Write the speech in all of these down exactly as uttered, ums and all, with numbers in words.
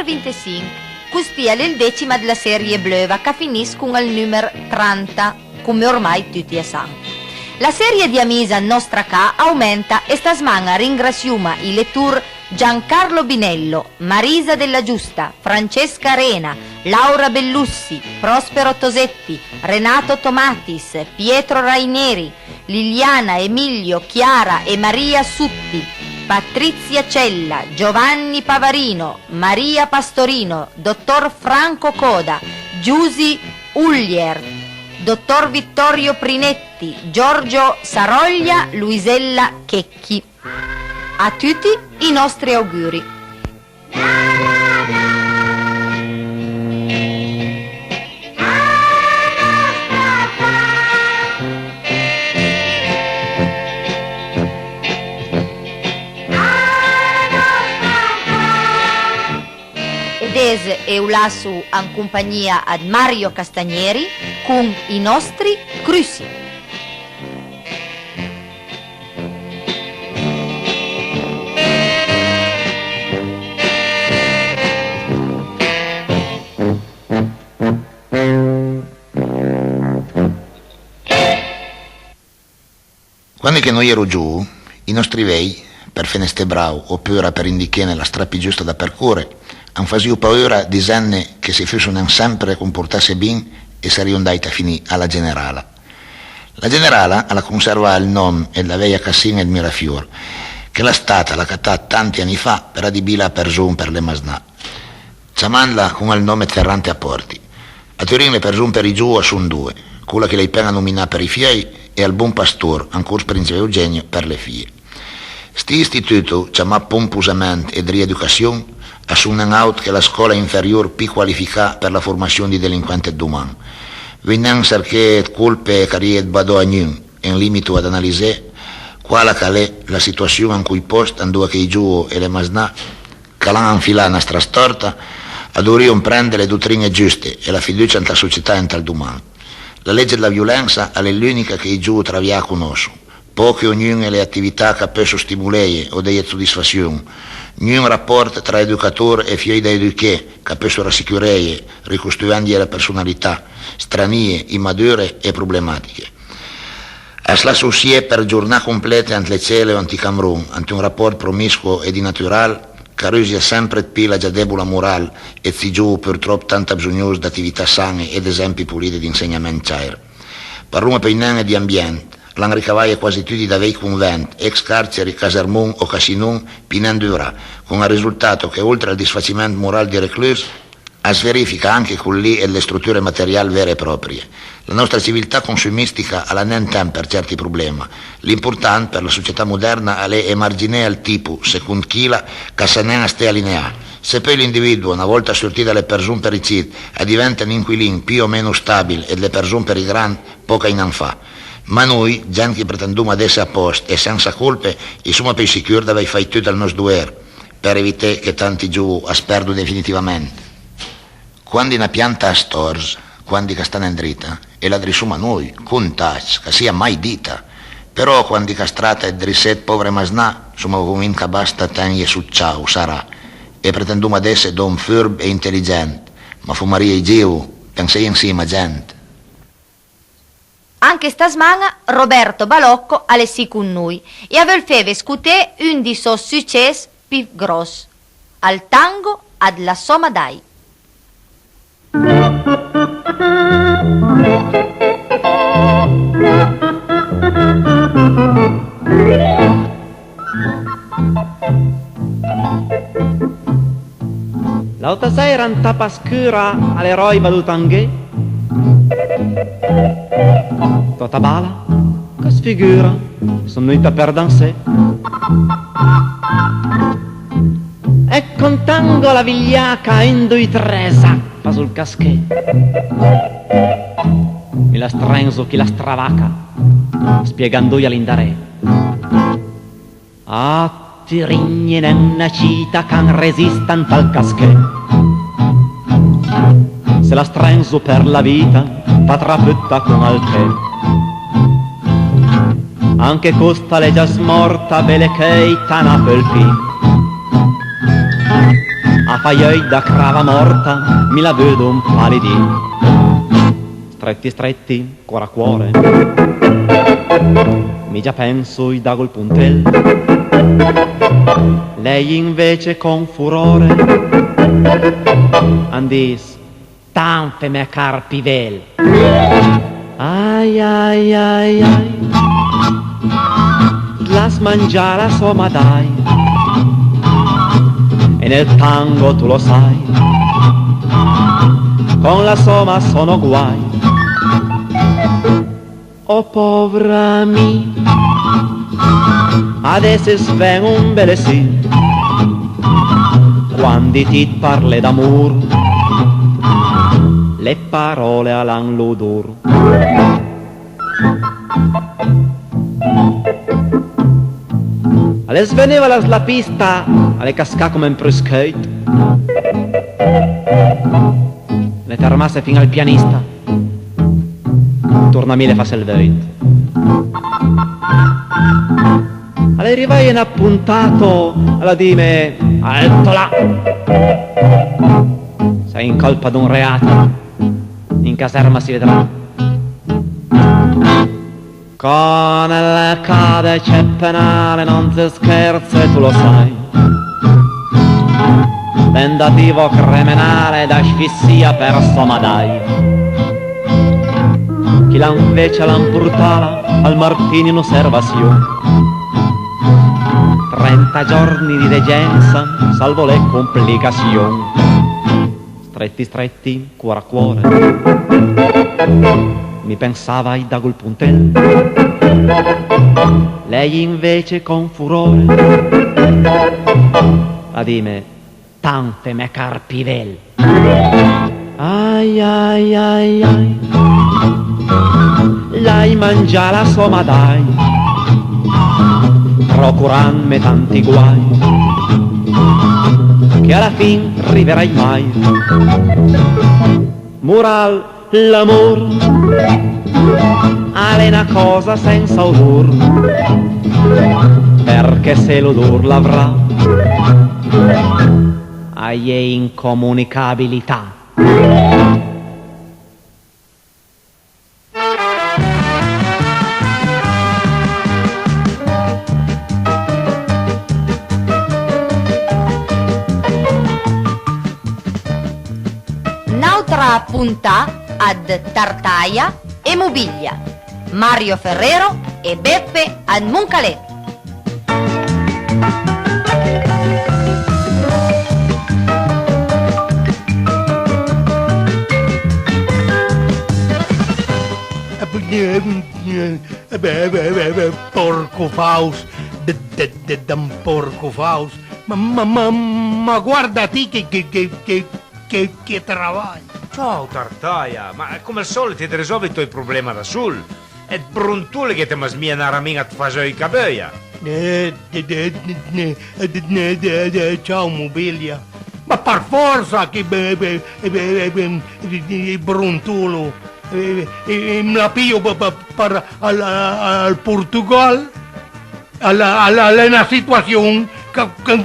Vintesinch. Custì a l'é ël decim dla serie bleuva ch'a finiss con ël nùmer tranta, come ormai tuti a san. La serie di amis an nòstra ca a aumenta e sta sman-a ringrassioma ij lettur Giancarlo Binello, Marisa Della Giusta, Francesca Rena, Laura Bellussi, Prospero Tosetti, Renato Tomatis, Pietro Raineri, Liliana, Emilio, Chiara e Maria Sutti, Patrizia Cella, Giovanni Pavarino, Maria Pastorino, dottor Franco Coda, Giusy Uglier, dottor Vittorio Prinetti, Giorgio Saroglia, Luisella Checchi. A tuti ij nòstri auguri. E dese e u lasso an compagnia ëd Mario Castagneri con ij nòstri Crussi. Quandi che no j'ero giovo, ij nòstri vej, për fene sté brau, opura për indichene la stra pì giusta da përcore, an fasìo paura disendne che s'i fusso nen sempre comportasse bin, i sarìo andàit a finì a la Generala. La Generala a l'ha conservà ël nòm ëd la veja cassin-a ëd Mirafior, che la Stat a l'ha catà tanti ani fa për adibila a përzon për le masnà. Ciamandla con ël nòm ëd Ferrante Aporti. A Turin le përzon për ij giovo a son doe, cola che l'hai pen-a nominà për ij fieuj e al Bon Pastor, an cors Principe Eugenio, për le fije. Sti istituto, ciamà pomposament ëd rieducassion, a son nen àut che la scòla inferior pì qualificà për la formassion dij delinquent ëd doman. Vuj nen serché ëd colpe e carìe ëd badò a gnun, e 'm limito ad analisé quala ch'a l'é la situassion an coj pòst andoa che ij giovo e le masnà ch'a l'han anfilà na stra stòrta, a dovrìo amprende le dotrin-e giuste e la fiducia ant la società e ant ël doman. La lege dla violensa a l'é l'ùnica che ij giovo travià a conòsso. Pòche o gnun-e le atività ch'a peusso stimoleje o deje 'd sodisfassion. Gnun rapòrt tra educator e fieuj da eduché ch'a peusso rassicureje, ricostruendje la përsonalità, stranìe, imadure e problematiche. A s'lassa osé për giornà complete ant le cele o ant ij camron, ant un rapòrt promiscuo e dinatural, ch'a rusia sempre 'd pì la già debola moral ëd sti giovo purtròp tant absognos d'atività san-e e d'esempi polide d'insegnament ciàir. Parloma peui nen ëd j'ambient, l'han ricavaje quasi tuti da vej convent, ex carceri, casermon o cassinon pì nen duvrà, con ël risultato che, oltre al disfaciment moral dij reclus, as verifica anche col lì ëd le struture material vere e pròprie. La nòstra civiltà consumistica a l'ha nen temp për cèrti problema. L'important për la società moderna a l'é emarginé ël tipo, second chila, ch'a sa nen a sté alineà. Se peui l'individuo, na vòlta surtì da le përzon për ij cit, a diventa n'inquilin pì o meno stabil ëd le përzon për ij grand, pòch a-i n'han fà. Ma noi, gent ch'i pretendoma d'esse a pòst e sensa colpe, i soma peui sicur d'avèj fàit tut ël nòst dover për evité che tanti giovo as perdo definitivament. Quandi na pianta as tòrz, quandi ch'a sta nen drita, e la drissoma noi, con tach, ch'a sia mai dita. Però quandi ch'as trata ëd drissé 'd pòvre masnà, soma convint ch'a basta ten-je sot cià o sarà, e pretendoma d'esse dòm furb e inteligent, ma foma rìe ij giovo, penseje ansima, gent. Anche sta sman-a Roberto Balocco a l'é sì con noi e a veul feve scoté un dij sò sucess pì gròss, Al tango ad la soma dai. L'àuta sèira ant la pascura a l'é ròiba do tanghé. Tòta bala ch'a sfigura, son vnùita për dansé. E con tango a la vigliaca, un, doi, tre, zac, faso ël casché. Mi la strenzo, chi la stravaca, spiegandoj a l'indaré. A Turin a-i n'é na cita ch'an resista ant al casché. Se la strenzo për la vita, fa traputa con al pé. Anche costa l'é già smòrta, bele cheuita na peul pì. A fa j'euj da crava mòrta, mi la veudo impalidì. Stretti stretti, cuor a cuore, mi già penso i dago ël pontel. Lei invece con furore a 'm dis: "Tant feme a car pi vel." Ai ai ai ai, t'las mangià la soma dai. E nel tango tu lo sai, con la soma sono guai. Oh povra mi, adess as ven un bel sì. Quandi ti parle d'amor, le parole a l'han l'odor. Al è sveneva la, la pista, al è cascà come un prüscheuj. L'è fermasse fin al pianista. Torna mi le fasse ël veuj. Al è rivà un appuntato, al a dime: "Alto là! Sei in colpa d'un reato, in caserma si vedrà." Con le codice penale non si scherza, tu lo sai. Tentativo criminale d'asfissia per soma dai. Chi l'han fecia l'han purtala al Martini in osservazion. Trenta giorni di degenza, salvo le complicazioni. Stretti stretti, cuor a cuore, mi pensava ai dago ël pontel. Lei invece con furore a dime: "Tant feme a car pi vel." Ai ai ai ai, l'hai mangià la soma dai, procurandme tanti guai, che alla fin riverai mai. Moral: l'amor al è na còsa sensa odor, perché se l'odor l'avrà, a-i é incomunicabilità. N'àutra pontà ëd Tartaja e Mobilia, Mario Ferrero e Beppe ëd Moncalé. Eh beh, eh beh, eh beh, eh beh, porco faus, de, de, de, d'un porco faus. Ma, ma, ma, ma guarda ti che, che, che, che, che, che travaj. Ciao, Tartaja, ma come al sòlit ti të risòvi ij tò problema da sol. E 'd brontole che të m'has mia na ramin-a 'd faseuj ch'a beuja. Eh, de, de, de, ciao, Mobilia. Ma për fòrsa che be, be, be, be, be, ij brontolo. Eh, eh, eh, më la pìo pa, pa, për al, al Portugal, al, al, al é na situassion ch'a, ch'a,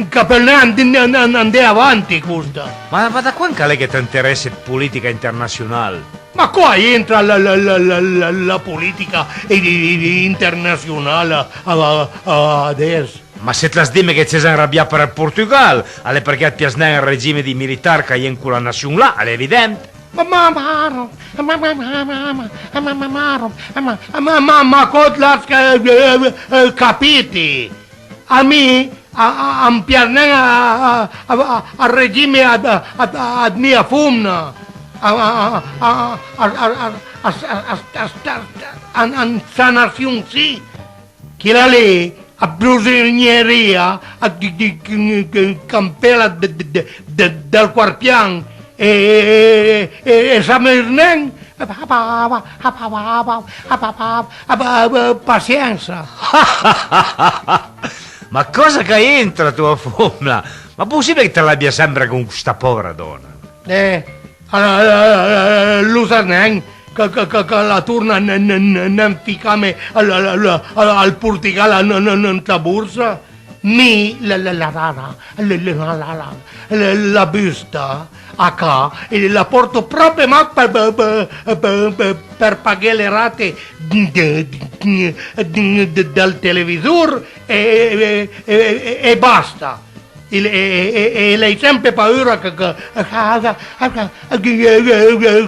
ch'a pöl nen and, and, and, andé avanti costa. Ma, ma da quand ch'al é che t'interesse 'd politica internazional? Ma còsa a j'entra la, la, la, la, la, la politica i, i, i, internazional a, a, a, adess? Ma se t'las dime che t'ses anrabià për ël Portugal, al é përchè it pias nen ël regime dij militar ch'a-i é an cola nassion là, al é evident. Ma, ma, ma, ma, ma, ma, ma, ma, ma, ma, ma, còs l'has ca-, eh, eh, capì ti? A mi, a, a, a m'pias nen a, a, a, a, ël regime a, a, a, a, ëd mia fomna. A, a, a, an, an sa nassion sì. Chila lì a bisognerìa a di, di, campela de, de, de, de, dal quarpian e, e, e, e s'amërnen. Pasiensa. Ma còsa ch'a j'entra toa fomna? Ma possibile che të l'abie sembre con sta pòvra dòna? Eh, a, a, a, a, lo sas nen ch'a, ch'a, ch'a, ch'a la torna n, n, n, nen ficame al, al, al, al, al Portugal, n, n, n, ant la borsa? Mi la, la, la, la, la, la, la, la, la, la, la busta a ca, e la porto pròpi mach për, për, për, për, për, për paghé le rate d-, d-, d-, d-, dël televisor e, e, e, e, e basta. E, e, e, e l'hai sempe paura che, che,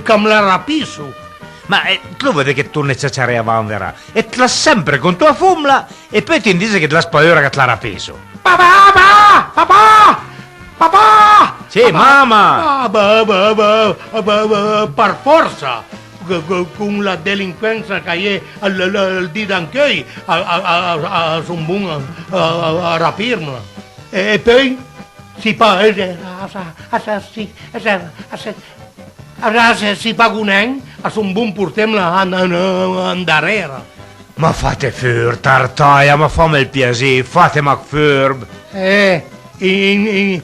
ch'am la rapisso. Ma, eh, ti lo vëdde che torne ciaciaré a vanvera? E t'las sempre con toa fomla e peui ti 'm dise che t'las paura che t'la rapisso. Papà, papà, papà, papà! Sì, papà! Mama! Ah, beh, beh, beh, beh, beh, par fòrsa, co-, co-, con la delinquensa ch'a-i é al, al, al di d'ancheuj, a, a, a, a, a son bon a, a, a, a rapirmla. E, e peui? Si pa, eh, eh, a sa, a sa, si, a sa, a sa, a sa, si pago nen, a son bon portemla an-, an-, andarera. Ma fate furb, Tartaja, ma fame ël piasì, fate mach furb. Eh, in, in,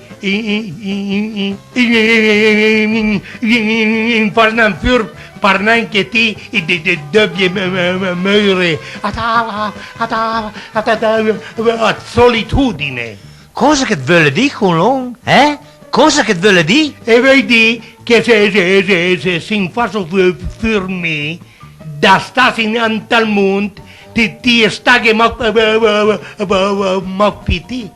in fas nen furb, par nen che ti i de-, de-, dëvie m-, m-, m-, moure a ta, a ta, a ta, a ta, a solitudine. Còsa che 't veule dì, Colomb? Eh? Còsa che 't veule dì? E veui dì che se, se, se, se, se in faso fu-, furb mi, da stassì ant ël mond, ti, ti staghe mach, mach pì ti.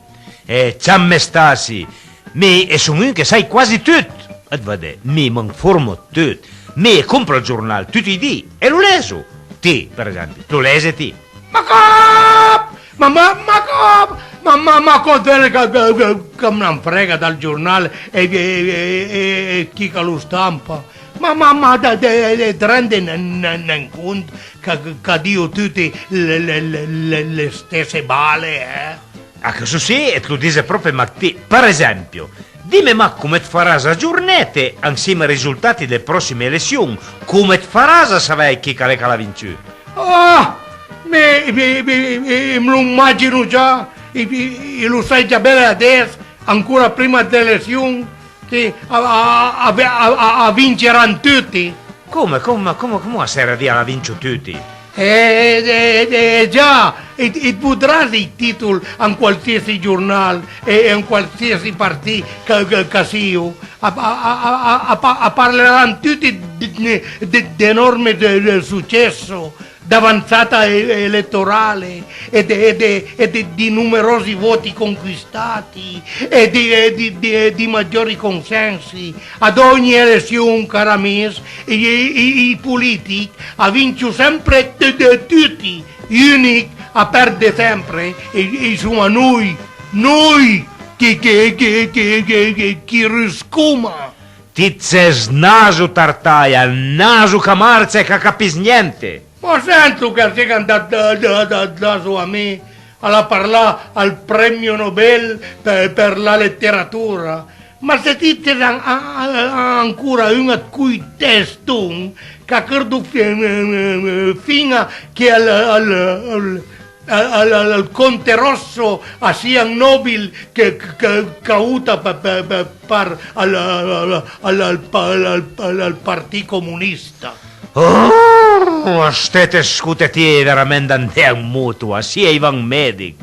E ciamme stassì, mi e son un che sai quasi tut. E vëdde, mi m'informo tut. Mi e compro ël giornal tuti ij dì e lo leso. Ti, për esempi, lo lese ti? Ma còp! Ma, ma, ma còp! Ma, ma, ma còs vële ch'a, ch'a, ch'a, ch'a m'an frega dal giornal e, e, e, e, e chi ch'a lo stampa? Ma, ma, ma, da, de, de, de rende nen, nen, nen cont ch'a, ch'a dio tuti le, le, le, le, le stesse bale, eh? Ah, chèsto sì, e t'lo dise pròpi mach ti. Për esempio, dime mach come 't faras a giornete ansima ai risultati dle prossime elession, come 't faras a savèj chi ch'a l'é ch'a l'ha vinçù? Ah! Mi, mi, mi, mi, m'lo imagino già, i, i, i lo sai già bele adess, ancora prima dle elession, che a, a, a, a, a, a vinceran tuti. Come, come, come, come a sera dì a l'ha vinçù tuti? Eh, eh, eh, eh, già, e, e 't vëdras ij titol an qualsiasi giornal e, e an qualsiasi partì ch'a, ch'a, ch'a sio. A, a, a, a, a pa-, a parleran tuti de, de, de, d'enorme de, de sucesso, d'avanzata e-, elettorale e de, e de, e de, di numerosi voti conquistati e di, e di, di, e di maggiori consensi. Ad ogni elession, car amis, i, i, i, ij politich a vincio sempre t-, t-, tuti, j'ùnich a perde sempre, e, e i soma noi, noi chi, chi, chi ruscoma. Ti 't ses naso, Tartaja, naso ch'a marcia e ch'a capìs gnente. Ma sento che a sia andà da, da, da, da so a mi, a l'ha parlà al premio Nobel per, per la letteratura. Ma se ti 't ses an-, a-, a-, ancora un ëd coj teston ch'a credo fi-, fin-a che al, al, al, al, al, al Conte Rosso a sia un nobil che, che, ch'a vota pa-, pa-, pa-, par al, al, al, al, al pa-, al, al, al, al Partì Comunista. Oh, stete scote ti, verament andé an moto, a sia i va an medic.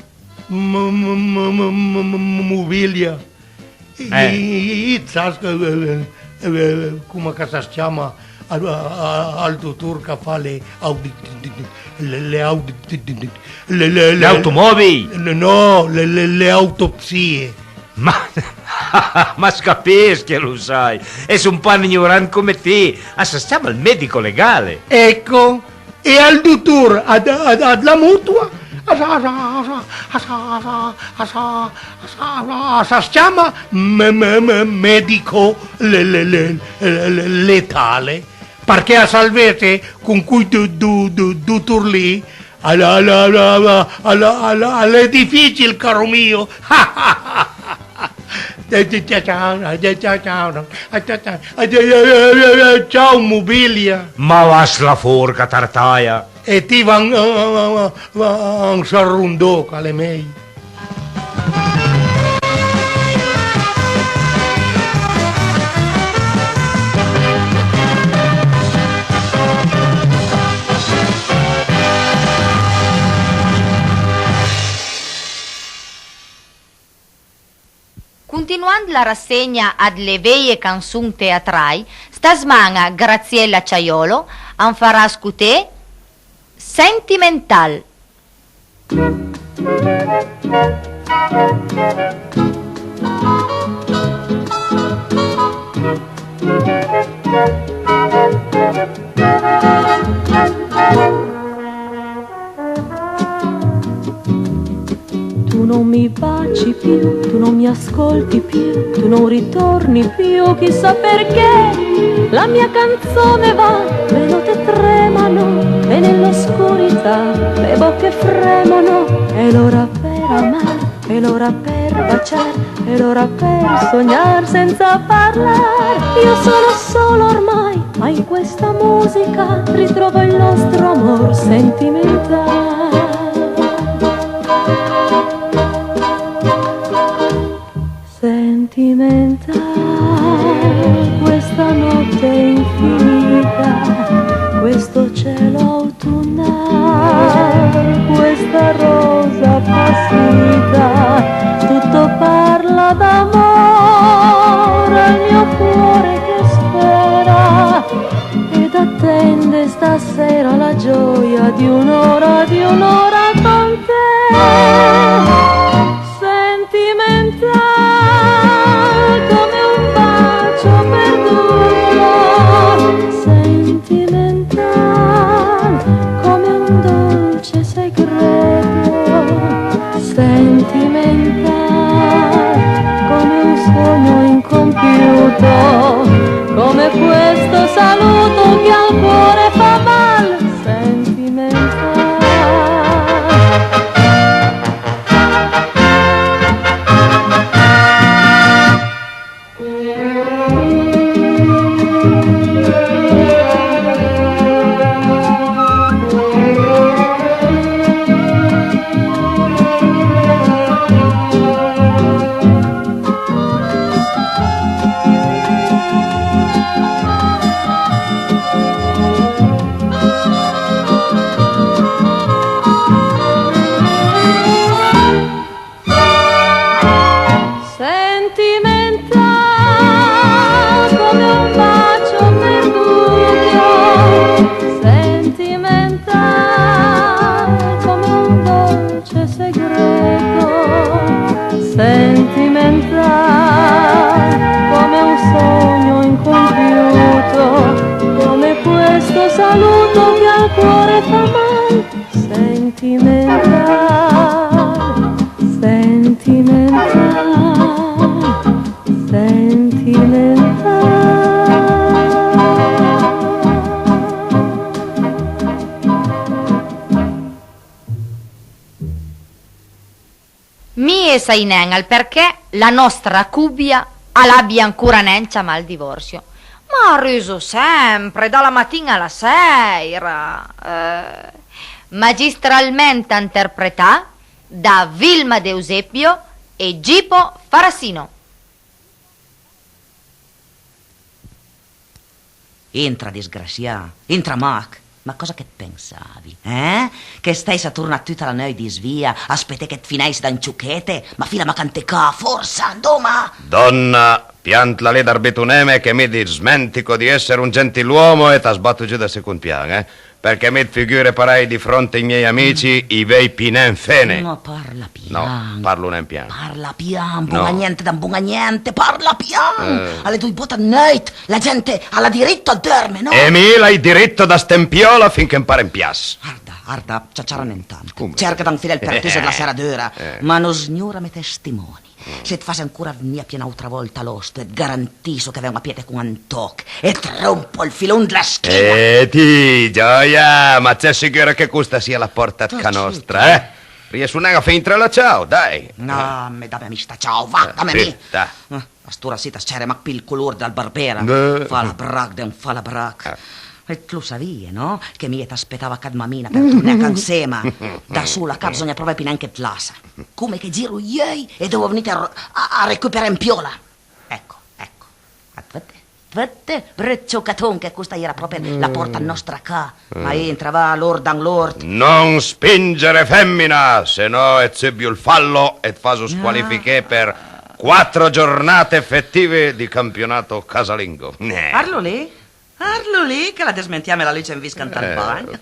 M-, m-, mobilia. I, eh, i, i, i, sas, eh, eh, eh, coma ch'a sas ciama al, a, a, al dotor ch'a fa le audi-, le, le audi-, le, le, le, le automobili? Le, no, le, le, le autopsie. Ma, ma s'capìs che lo sai, e son pa ignorant come ti, a sas ciama ël medico legale. Ecco. E al dotor a, a, a, dla motoa a sa, a sa, a sa, a sa, a sa, a sa, a sa, a sa, a sas ciama me, me, me, medico le, le, le, le, le, letale, përchè a salvese con coj do, do, do, dotor lì a l'é, a l'é, a l'é, a l'é, a l'é dificil, caro mio. Ciao, mobilia. Ma vas la forca, Tartaja. E ti van, van, van, van, van sal rondò, ch'a l'é mej. Continuand la rassegna dle veje canson teatraj, sta sman-a Graziella Ciaiolo am farà scoté Sentimental. Tu non mi baci più, tu non mi ascolti più, tu non ritorni più, chissà perché. La mia canzone va, le note tremano e nell'oscurità le bocche fremono. È l'ora per amar, è l'ora per baciar, è l'ora per sognar senza parlar. Io sono solo ormai, ma in questa musica ritrovo il nostro amor sentimentale. Sentimentale, questa notte infinita, questo cielo autunnale, questa rosa appassita, tutto parla d'amore, il mio cuore che spera ed attende stasera la gioia di un'ora, di un'ora con te. Sentimentale come un bacio perduto, sentimentale come un dolce segreto, sentimentale come un sogno incompiuto, come questo saluto che al cuore fa mal, sentimentale. Sentimental come un bacio perduto, sentimental come un dolce segreto, sentimental come un sogno incompiuto, come questo saluto che al cuore fa mal. Sentimental, sentimental, sentimental. Mi e sai nen ël përchè la nòstra cobia a l'abia ancora nen ciamà ël divorsio. Ma a rüso sempre, da la matin-a a la sèira. Eh. Magistralment interpretà da Vilma D'Eusepio e Gipo Farassino. Intra, disgrasià, intra mach. Ma còsa che it pensavi, eh? Che stèissa tornà tuta la neuit disvìa a speté che it finèisse d'anciuchete? Ma fila mach ant ca, fòrsa, andoma! Dònna, piantla lì d'arbitoneme che mi it smentico di essere un gentiluomo e it sbato giù da second pian, eh? Përchè mi ëd figure parèj di front ai miei amici i veuj pì nen fene. Ma parla pian. No, parlo nen pian. Parla pian, no. Bon a niente, da bon a niente, parla pian. Eh. A l'é doi bòt ëd neuit, la gent a l'ha diritto a dërme, no? E mi l'hai diritto da sté an piòla fin che ampare an piass. Arda, arda, ciaciara nen tant. Come? Cerca d'anfilé ël pertùs dla seradura, eh, ma nosgnora me testimoni. Se it fase ancora vnì a pié n'àutra vòlta a l'òsto, it garantisso che ven-o a piéte con un tòch e it rompo ël filon dla schin-a. Eh, ti, gioia, ma it ses sigura che costa a sia la pòrta ëd ca nòstra, eh? Riesso nen a fé intrà la ciao, dai. No, me dame a mi sta ciao, va, dame a mi. Eh, sì, dai. Eh, a st'ora sì it as ciere mach pì ël color dal barbera. Falabrach d'un falabrach. Eh. E it lo savìe, no? Che mi it aspetava ca ëd mamina për torné a ca ansema. Da sola ca bzogna pròpi pì nen che it lassa. Come che giro i euj e deuvo vnite a, a, a recuperé an piòla. Ecco, ecco. It vëdde? It vëdde? Brut ciucaton che costa a-i era pròpi la pòrta ëd nòstra ca. Ma intra, va, lord an lord. Non spingere, femmina, se no et subio il fallo e it faso squalifiché per quattro giornate effettive di campionato casalingo. Eh. Arlo lì? Arlo lì che l'ha desmentiame la luce in visca ant ël bagn.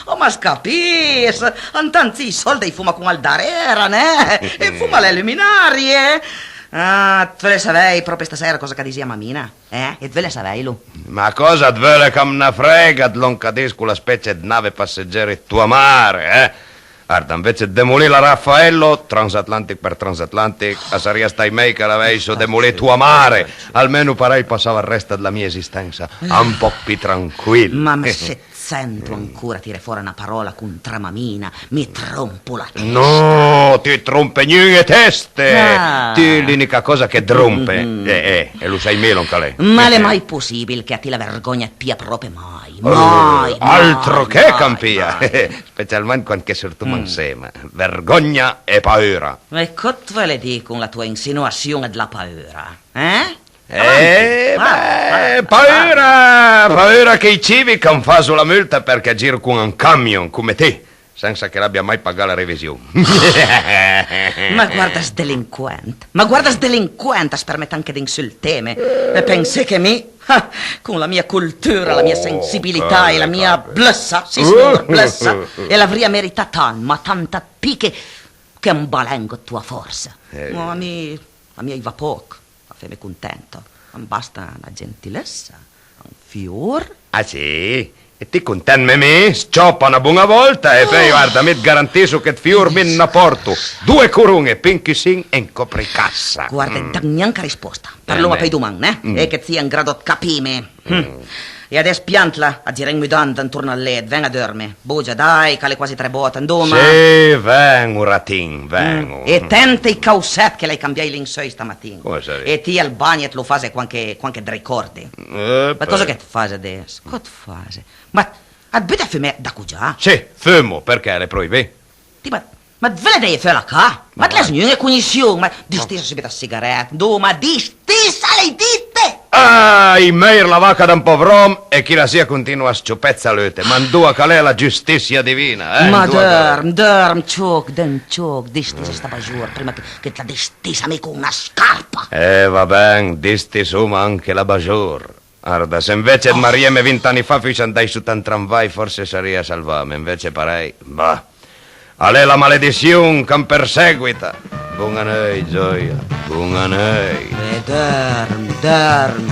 Oh, ma scapìs! Antant sì, i sold i fuma cun ël darera, né? E fuma le luminarie. Ah, të veules savèj pròpi stasèira còsa ch'a disìa mamina? Eh? E të veules savèjlo? Ma còsa të veule ch'a m'na frega ëd lòn ch'a dis cola specie ëd nave passeggiere tua mare, eh? Arda, anvece ëd demolì la Raffaello, transatlantic për transatlantic, a sarìa stàit mej ch'a l'avèisso demolì tua mare. Almeno parèj passava ël rest ëd la mia esistensa un pòch pì tranquil. Ma se të sento ancora tiré fòra na paròla contra mamina, mi trompo la testa. No, ti trompe gnun-e teste! Ah. Ti l'unica còsa che të rompe, eh, eh, e lo sai mej lòn ch'a l'é. Ma l'é mai possibil che a ti la vergogna it pia pròpi mai? Mai, altro che, mai, campia! Specialment quand che surtoma ansema. Vergogna e paura. E còs të veule dì con la tua insinuassion dla paura, eh? Eh, beh, paura, paura che i civi ch'am faso la multa përchè giro con un camion come ti, sensa che l'abia mai pagà la revision. Ma guarda sto delinquent, ma guarda sto delinquent, as permet anche d'insulteme. E pensé che mi, ah, con la mia cultura, la mia sensibilità e la mia blëssa, sì signor, blëssa, e l'avria merità tant, ma tant ëd pì che, che un balengo ëd tua fòrsa. Eh. Ma mi, a mi a-i va pòch a feme contento. Am basta na gentilëssa, un fior. Ah sì? E ti contentme mi? Sciòpa na bon-a vòlta e peui, guarda, mi it garantisso che ëd fior mi na pòrto doe coron-e, pì un cussin e un còpricassa. Guarda, dam gnanca rispòsta. Parloma peui doman, né? E che it sia an grado ëd capime. E adess piantla, a giré an mudanda antorn al let, ven a deurme. Bogia, dai, ch'a l'é quasi tre bòt, andoma. Sì, ven-o, ratin, ven-o. E tente ij causèt che l'hai cambià ij linseuj stamatin. Come saria? E ti ël bagn it lo fase quand che, quand che it ricòrde. Eh, ma còsa che it fase adess? Còsa it fase? Ma it bute a fumé da cogià? Sì, fumo, përchè, a l'é proibì? Ti, ma, ma it veule deje feù la ca? Ma it l'has gnun-e cognission? Ma distissa subit sta sigarèta, andoma, distissa, l'hai dite! Ah, i meuj la vaca da un pòvr òm e chi la sia a continua a s-ciopé ëd salute. Ma andoa ch'a l'é la giustissia divina, eh? Ma deurm, deurm, ciòch, deurm, ciòch, distissa sta bajor, prima che, che it la distissa mi con na scarpa! Eh, va ben, distissoma anche la bajor. Arda, se anvece ëd marieme vint ani fa fusse andàit sot un tramvaj, fòrse sarìa salvame, anvece parèj, bah, a l'é la maledission ch'am përseguita. Bon-a neuit, Gioia, bon-a neuit. E deurm, deurm.